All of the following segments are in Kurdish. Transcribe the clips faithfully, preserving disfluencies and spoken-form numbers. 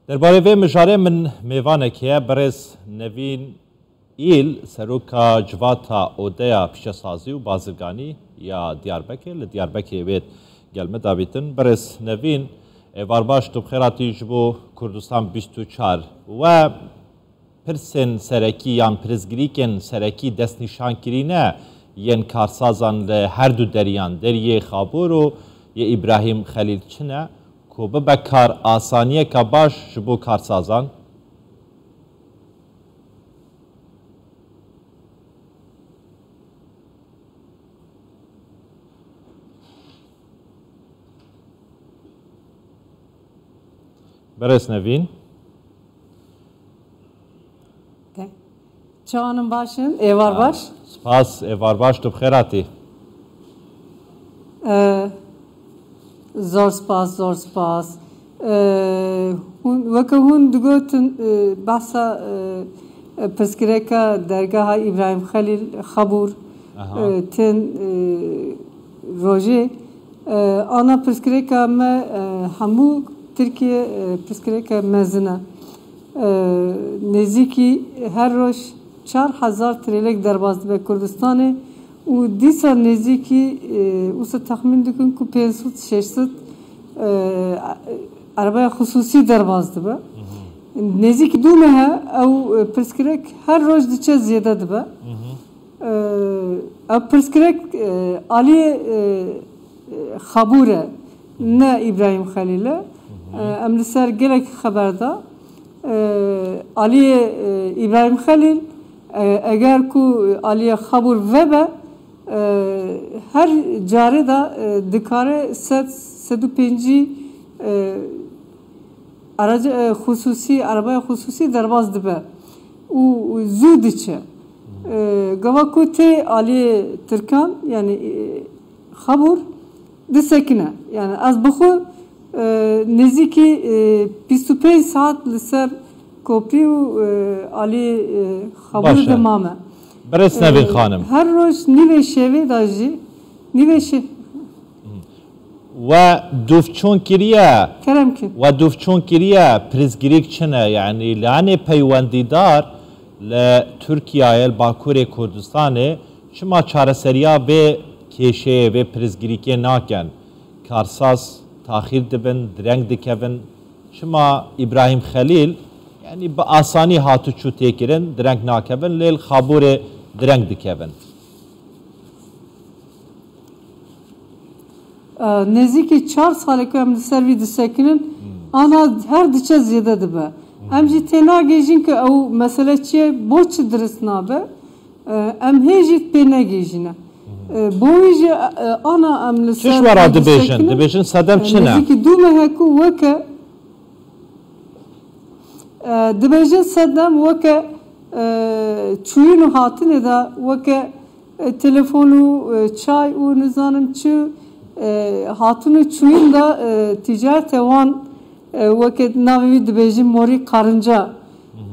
Derbarê vê mijarê min mêvanek heye, birêz Nevîn Îl, seroka civata Odeya Pîşesazî û Bazirganî ya Diyarbekirê, li Diyarbekirê wê gel me davîtin. Birêz Nevîn, êvar baş, tu bi xêr hatî ji bo Kurdistan bîst û çar. We pirsên serekî yan pirsgirîkên serekî destnîşankirîne yên karsazan li her du deriyan, deriyê Xabor û yê Îbrahîm Xelîl çi ne, ku bibe kar asaniyeka baş ji bo karsazan? Berêz Nevîn. Te-, çawanın başın, êvar baş. Spas, êvar baş, tu bi xêr hatî. Ee, zor spas, zor spas. Ee, hûn, weke hûn digotin, e, behsa, e, e, pirsgirêka dergeha Îbrahîm Xelîl Xebûr, Aha. e, tên, e, rojê. E, ana pirsgirêka me, e, hemû Tirkiye, e, pirsgirêka mezin e. E, nêzîkî her roj çar hezar trêlek derbas dibe Kurdistanê û dîsa nêzîkî, e, wisa texmîn dikin ku pênc sed şeş sed, e, erebaya xisûsî derbas dibe. Nêzîkî du mehe ew, e, pirsgirêk her roj diçe zêde dibe. E, ev pirsgirêk, e, aliyê, e, e, Xabûr e, ne Îbrahîm Xelîl e. E, em li ser gelek xeber da. E, aliyê, e, Îbrahîm Xelîl, e, eger ku aliyê Xabûr vebe, e, her carê de, e, dikare sed, sed û pêncî, e, araca, e, xusûsî, arabaya xusûsî derbas dibe û, û zû diçe. E, gava ku tê aliyê Tirkan, yani, e, Xabûr, disekine. Yani, ez bi xwe, e, nêzîkî, e, bîst û pênc saet li ser kopî û, e, aliyê, e, Xabûr Baş e. de mame. Berêz Nevîn E, xanim. Her roj nîvê şevê de jî, nîvê şe- We dûvçûn kiriye, Kerem ki. we dûvçûn kiriye, pirsgirêk çi ne? Yani, li anê peywendîdar li Tirkiyeyê, li Bakurê Kurdistanê, çima çareseriya vê kêşeyê, vê pirsgirîkê nakin? Karsaz taxîr dibin, direng dikevin. Çima Îbrahîm Xelîl, yani, bi asanî hatiçû tê kirin, direng nakevin, lê li Xabûrê direng dikevin? E, nêzîkî çar salê ku em li ser vî disekinin, ana her diçe zêde dibe. Em jî tênagihîjin ku ew mesele çi ye, bo çi dirist nabe. E, em hê jî pê negihîjine. E, bo wî jî, e, ana em li Çi ser ji we re vî dibêjin? disekinin, Dibêjin sedem e, çi ne? Nêzîkî du mehe ku weke E, dibêje sedem weke, e, çûyîn û hatinê de, weke, e, telefon û, e, çay û nizanim çi, e, hatin û çûyîn de, e, tîcarete wan, e, weke navê wî dibêjin morî qarinca.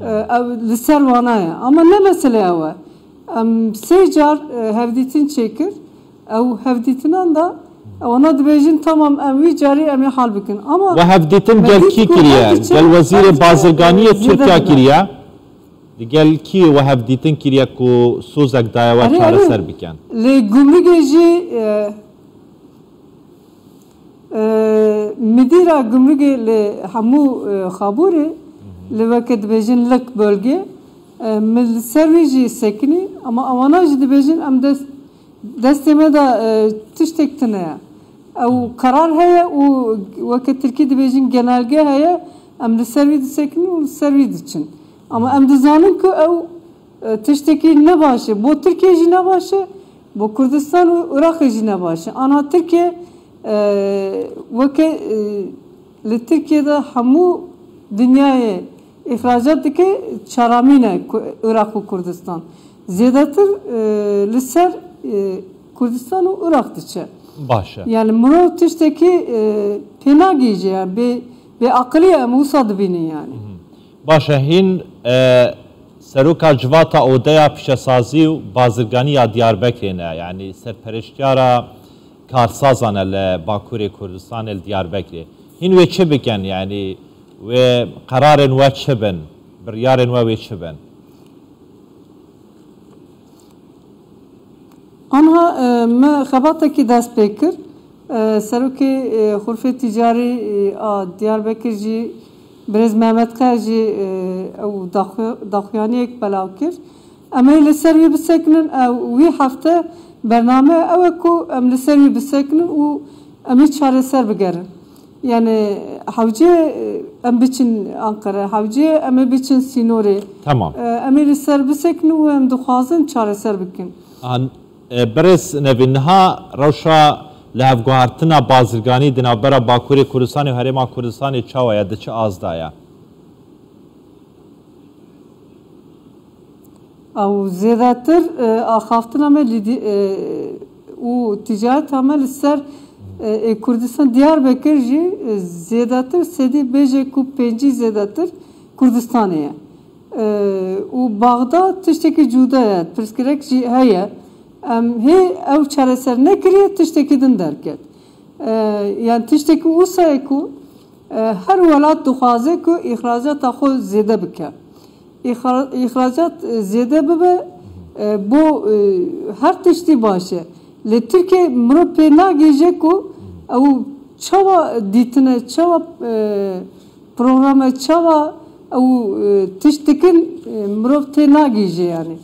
E, ew li ser wana ye. Ama ne mesele ew e. Em sê car, e, hevdîtin çêkir. Ew hevdîtinan de, wana dibêjin, tamam, em wî carî em ê hal bikin. Ama We hevdîtin me gel dît kî ku kiriye? her diçe, Gel her Wezîrê diçe, Bazirganiyê e, zêde Tirkiye dibe. kiriye? Di gel kî we hevdîtin kiriye ku sozek daye we Erê, erê. çareser bikin? Lê gumrûgê jî, e, e, midîra gumrûgê li hemû, e, Xabûrê, li weke dibêjin lik bölge, e, min li ser wî jî sekinî, ama ewana jî dibêjin em dest Destê me de, e, tiştek tune ye. Ew karar heye û weke tirkî dibêjin genelge heye, em li ser wî disekin û li ser wî diçin. Ama em dizanin ku ew, e, tiştekî ne baş e. Bo Tirkiye jî ne baş e, bo Kurdistan û Iraqê jî ne baş e. Ana Tirkiye, e, weke, e, Li Tirkiye de hemû dinyayê îxracat dike, çaramîn e Ku-, Iraq û Kurdistan. Zêdetir, e, li ser, e, Kurdistan û Iraq diçe. Baş e. Yani mirov tiştekî, e, pê nagihîje, yani bê, bê aqilî ye, em wisa dibînin yani. Baş e, hîn, e, seroka civata Odeya Pîşesazî û Bazirganî ya Diyarbekirê ne, yani serpereştiyara karsazan e li Bakurê Kurdistanê li Diyarbekirê. Hîn wê çi bikin? Yani, Wê qerarên we çi bin? Biryarên we wê çi bin? Anha e, me xebatekî dest pê kir. E, Serokê e, Xurfê Tîcarî e, a Diyarbekir jî birêz Mehmet Kaya jî e, ew daxu- daxuyaniyek belav kir. Em ê li ser wî bisekinin. Ew wî hefte bername ew e ku em li ser wî bisekinin û em ê çareser bigerin. Yani hewce e, em biçin Ankara, hewce em ê biçin sînorê. Tamam. E, Em ê li ser bisekinin û em dixwazin çareser bikin. An, e, Birêz Nevîn, niha rewşa lihevguhartina bazirganî di navbera Bakurê Kurdistanê û Herêma Kurdistanê çawa ye, di çi az de ye? Ew zêdetir e, axaftina me li dî- e, û ticareta me li ser e, ê Kurdistan Diyarbekir jî e, zêdetir sedî bêje ku pêncî zêdetir Kurdistanê ye. E, û Baxda tiştekî cuda ye, pirsgirêk jî heye. Em hê ew çareser nekiriye, tiştekî din derket. E, Yan tiştekî wisa ye ku e, her welat dixwaze ku îxracata xwe zêde bike. Îxra- Îxracat e, zêde bibe e, bo e, her tiştî baş e. Lê Tirkiye mirov pê nagihîje ku ew çawa dîtine, çawa e, programe, çawa ew e, tişt dikin e, mirov tê nagihîje yani.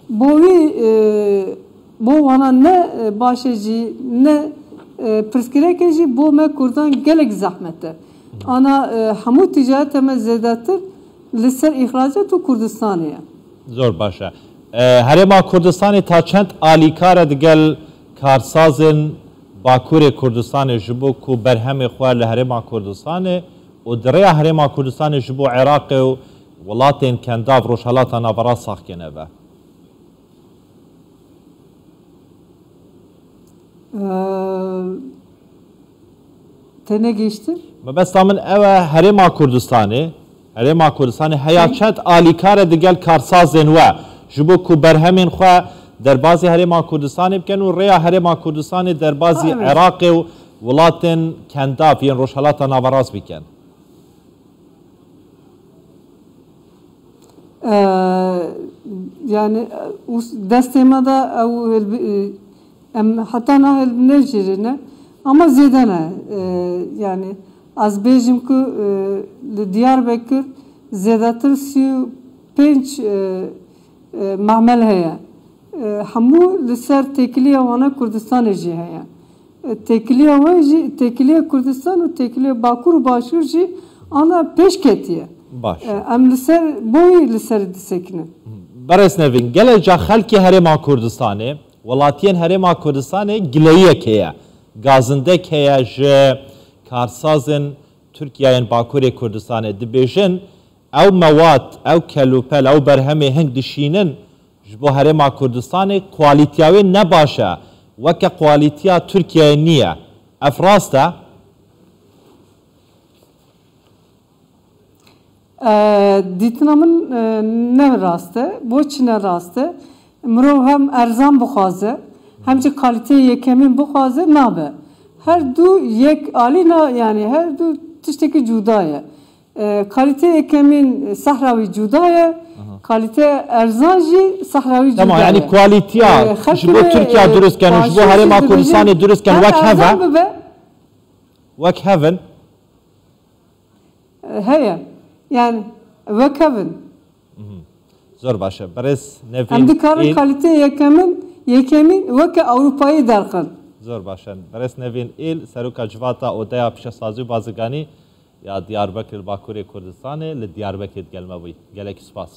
Bo wî e, bo wana ne e, baş e jî ne e, pirsgirêk e jî bo me Kurdan gelek zehmet e. Ana e, hemû ticareta me zêdetir li ser îxracat û Kurdistanê ye. Zor baş e. E, Herêma Kurdistanê ta çend alîkar e digel karsazên Bakurê Kurdistanê ji bo ku berhemê xwe li Herêma Kurdistanê û di rêya Herêma Kurdistanê ji bo Iraqê û welatên Kendav Rojhelata Naverast sax kene ve? Te negihîştin? Mebesta min ew e, Herêma Kurdistanê, Herêma Kurdistanê heya çend alîkar e digel karsazên we ji bo ku berhemên xwe derbazî Herêma Kurdistanê bikin û rêya Herêma Kurdistanê derbazî Iraqê û welatên Kendav yên Rojhelata Naverast bikin? Yani destê me de ew hilbi- em heta niha hilbinejîrîne ama zêde ne. Yani ez bêjim ku li Diyarbekir zêdetir sî û pênc memel heye. Hemû li ser têkiliya wana Kurdistanê jî heye. Têkiliya we jî, têkiliya Kurdistan û têkiliya Bakur û Başûr jî ana pêş ketiye. Baş. Em li ser bo wî li ser disekinin. Berêz Nevîn, gelek ca xelkê Herêma Kurdistanê, welatiyên Herêma Kurdistanê gileyiyek heye. Gazindek heye ji karsazên Tirkiyeyên Bakurê Kurdistanê. Dibêjin, ew mewad, ew kelûpel, ew berhemê hing dişînin, ji bo Herêma Kurdistanê kualîtiya wê ne baş e, weke kualîtiya Tirkiyeyê niye. Ev rast e? Dîtina min ne rast e. Bo çi ne rast e? Mirov hem erzan bixwaze, hem jî kalîteyê yekemîn bixwaze, nabe. Her du yek alî na, yani her du tiştekî cuda ye. Kalîteyê yekemîn sehra wî cuda ye, kalîteyê erzan jî sehra wî cuda ye. Tamam, yani kualîtiya ji bo Tirkiya durust ken û ji bo Herêma Kurdistanê durust ken wek hev e? Wek hev in? Heye. Yani wek hev in. Zor baş e. Berêz Nevîn Em dikarin kalîteyê yekemîn, yekemîn weke Ewropayê derxin. Zor baş e. Berêz Nevîn Îl, Seroka Civata Odeya Pîşesazî û Bazirganî ya Diyarbekir Bakurê Kurdistanê li Diyarbekir digel me bûyî. Gelekî spas.